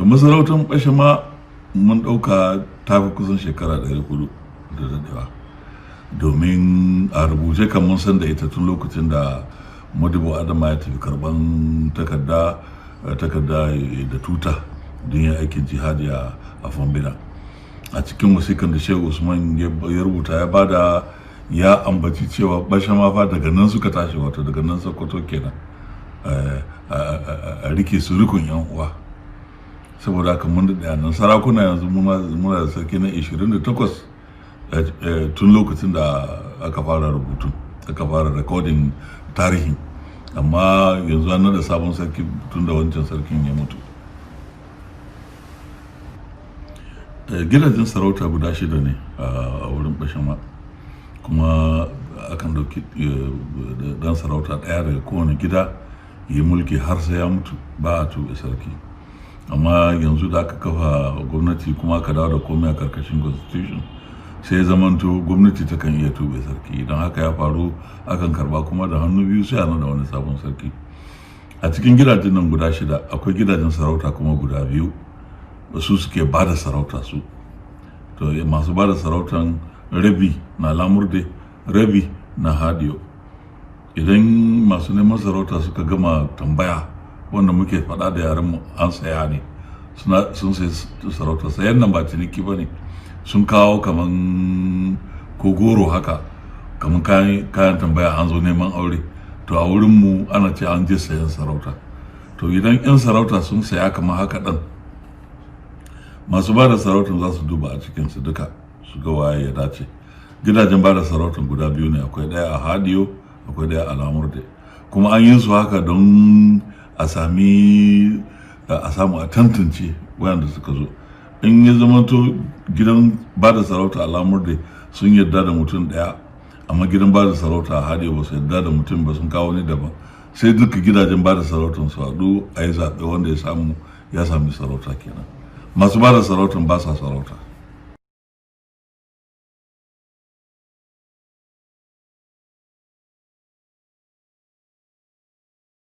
To masarautar Bashama mun ɗauka ta fi kusan shekara 400 da daɗewa, domin a rubuce kan mun san da ita tun lokacin da Modibo Adama ya tafi karban takarda da tuta don yin aikin jihadi a Fombina. A cikin wasikan da Shehu Usman ya rubuta ya bada, ya ambaci cewa Bashama fa daga nan suka tashi, wato daga nan Sokoto kenan, a rike su rikon yan uwa. Saboda haka mun daɗe nan. Sarakuna yanzu muna da sarki na 28 tun lokacin da aka fara rubutu, aka fara recording tarihin. Amma yanzu an nada sabon sarki tun da wancan sarkin ya mutu. Gidajen sarauta guda shida ne a wurin Bashama, kuma akan dauki dan sarauta ɗaya daga kowane gida yi mulki har sai ya mutu, ba a tuɓe sarki. Amma yanzu da aka kafa gwamnati kuma aka dawo da komai a karkashin constitution, sai ya zamanto gwamnati ta kan iya tuɓe sarki. Idan haka ya faru, akan karba kuma da hannu biyu, sai a nada wani sabon sarki. A cikin gidajen nan guda shida akwai gidajen sarauta kuma guda biyu, su suke ba da sarauta su. To masu ba da sarautan, rabi na Lamurde, rabi na Hadiyo. Idan masu neman sarauta suka gama tambaya, wanda muke faɗa da yaren mu an saya ne, sun sai sarauta. Sayan nan ba ciniki ba ne, sun kawo kaman ko goro haka, kaman kayan tambaya, an zo neman aure. To a wurin mu ana ce an je sayan sarauta. To idan 'yan sarauta sun saya kamar haka ɗin, masu ba da sarautar za su duba a cikinsu duka su ga waye ya dace. Gidajen ba da sarautar guda biyu ne, akwai ɗaya a Hadiyo, akwai ɗaya a Lamurde. Kuma an yi su haka don a samu a tantance wayanda suka zo. In ya zamanto gidan ba da sarauta a Lamurde sun yarda da mutum ɗaya, amma gidan ba da sarauta a Hadiyo ba su yarda da mutum ba, sun kawo wani daban, sai duka gidajen ba da sarautar su haɗu a yi zaɓe. Wanda ya samu ya sami sarauta kenan. Masu ba da sarautar ba sa sarauta.